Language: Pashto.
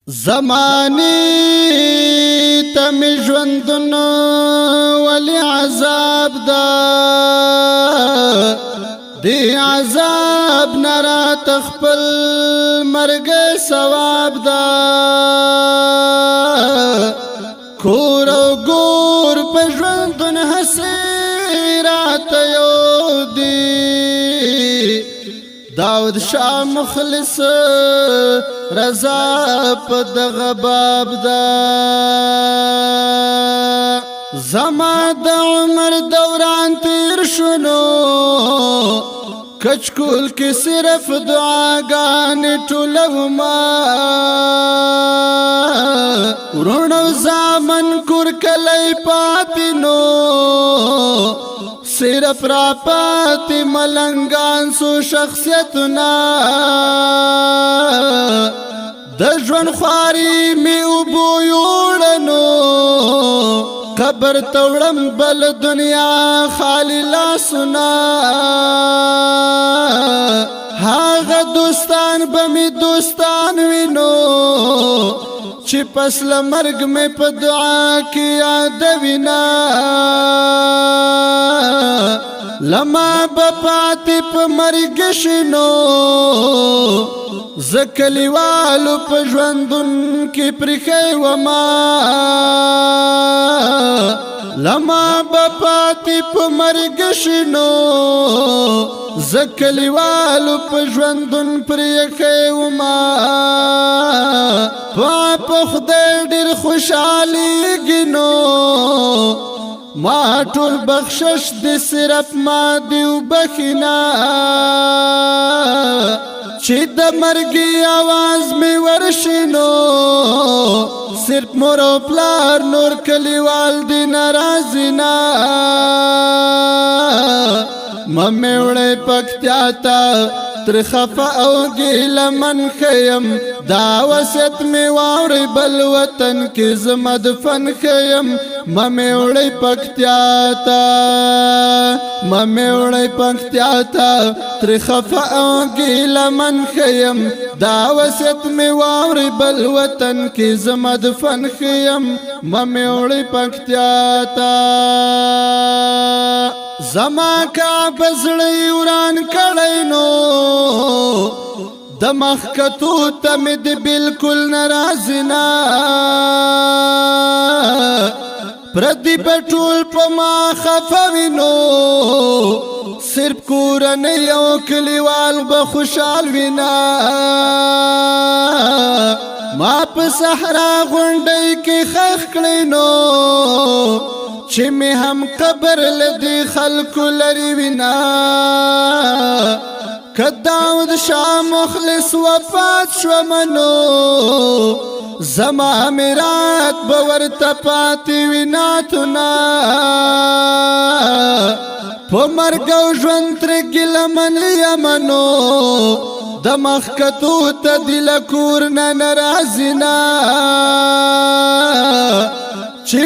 زمانی تم ژوندون ولی عذاب دا، دی عذاب نرات خپل مرګ ثواب دا. کور او ګور په ژوندون حسرات یو دی، داود شاه مخلص رضا په دغه باب دا. زما د عمر دوران تیر شنو، کچکول کې صرف دعاګانې ټولوما. ورونو زامن کور کلی پاتې نو، صرف را پاتې ملنګان سو شخصیتنا. د ژوند خواري می وبو یوړنو، قبر توړم بل دنیا خالی لاسنا. هغه دوستان به می دوستان وینو، چې پس له مرګ مې په دعا کې یاد وینا. لما به پاتې په مرګ شنو، زکلیوالو په ژوندون کې پرخې وما. لما به پاتې په مرګ شنو، زکلیوالو په ژوندون پرخې وما. په خدای ډیر خوشاليږي نو، ما ټول بخشش دې صرف ما دی وبخینا. چې د مرګي आवाज می ورشینو، صرف مور او پلار نور کلیوال دی ناراض نه. ممه وړې پکتیا ته، تر خفه او ګیله من خیم. دا وصیت می واوري، بل وطن کې زما دفن خیم. ممه وړې پکتیا ته، ممه وړې پکتیا ته، تر خفه او ګیله من خیم. دا وصیت می واوري، بل وطن کې زما دفن خیم. ممه وړې پکتیا ته. زما کا بزړی وران کړی نو، د مخ کتو ته مې د بالکل ناراض نه. پردي بټول په ما خفه وینو، صرف کورنۍ او کلیوال به خوشحال وینا. ما په صحرا غونډۍ کې خخ کړی نو، چې می هم قبر لدی خلکو لري وینا. که داود شاه مخلص وفات شو منو، زما میرات به ورته پاتې وینا تنا. په مرګ او ژوند تر ګله من یمنو، د مخ کتو ته دل کور نه ناراض نه. چې